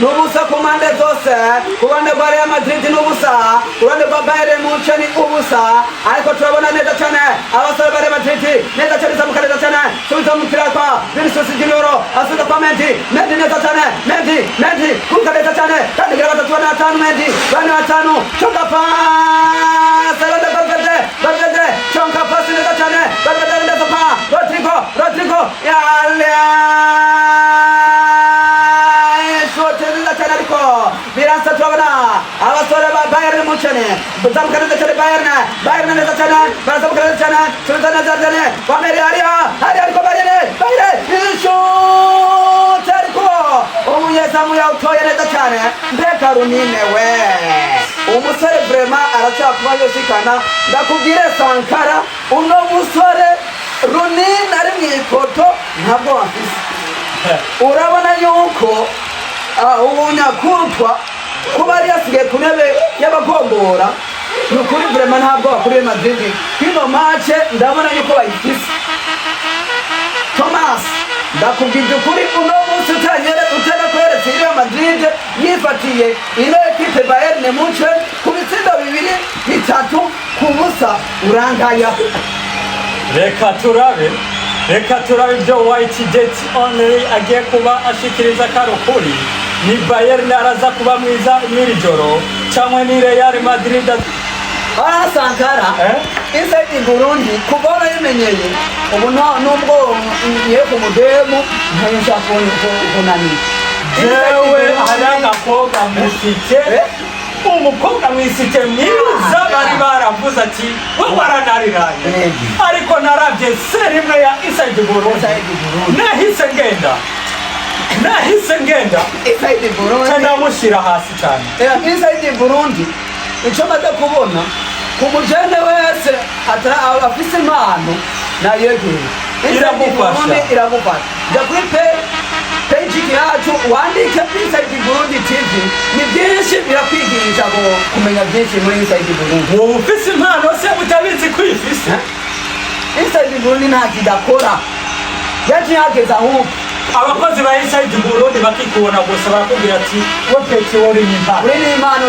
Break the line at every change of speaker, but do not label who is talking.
N'ubusa ku mpande zose. Ku ruhande rwa Real Madrid n'ubusa, ku ruhande rwa Bayern Munchen ni ubusa. Ariko turabona neza cyane abasore ba Real Madrid, neza cyane, izamuka neza cyane, subiza umupira kwa Vinicius Junior, asubiza kwa Mendy. Mendy neza cyane, Mendy, Mendy kuruka neza cyane, kandi gira batatu, bane, batanu, Mendy, bane, batanu, conga passe Valverde, Valverde, Valverde, conga passe neza cyane, Valverde neza kwa Rodrigo, Rodrigo yale shote nziza cyane, ariko birasa. Turabona abasore ba Bayern Munchen zamuka neza cyane. Bayern, Bayern neza cyane, barazamuka neza cyane, subiza neza cyane kwa Meri, hariya hariya, ariko Bayern, Bayern ishote, ariko umunyezamu yawutoye neza cyane. Mbega Lunin we, umusore vraiment arashobora kuba yoshikana. Ndakubwire Sankara, uno musore Lunin ari mu ipoto ntabwo wafise. Urabona yuko ubunyakutwa kuba yari yasigaye ku ntebe y'abagombora. Ni ukuri, vraiment ntabwo bakuriye Madrid. Kino match ndabona yuko bayifise. Thomas, ndakubwije ukuri, uno munsi utanyere utanakweretse Real Madrid yifatiye ino ekipe Bayern Munchen ku bitsindo 2, 3 ku busa, urangaya.
Reka turabe, reka turabe ibyo White Jet Only agiye kuba ashikiriza karukuri. Ni Bayern araza kuba mwiza mw'iri joro, cyangwa ni Real Madrid?
Ah, Sankara.
Eh?
Inside Burundi kuva warayimenyeye ubu nubwo ngiye ku mudemu ntushaka kunanira.
Jewe hari agakobwa mw'isite.
Eh?
Umukobwa mw'isite mwiza, bari baravuze ati we waranariraye. Ariko narabye série imwe ya Inside Burundi.
Inside Burundi.
Nahise ngenda, nahise ngenda.
Inside Burundi.
Ndamushyira hasi cyane.
Inside Burundi, icyo maze kubona ku mujene wese afise impano nayegeye Inside
Iragufasha.
Burundi iragufasha. Jya kuri page yacu wandike Inside Burundi TV, ni byinshi birakwigisha kumenya byinshi muri Inside Burundi.
Wowe ufise impano se utabizi ko uyifise?
Inside Burundi nta kidakora, yaciye hageze ahubwo.
Abakozi ba Inside Burundi bakikubona gusa barakubwira ati we petit, wori ni impano.
Uri n'impano.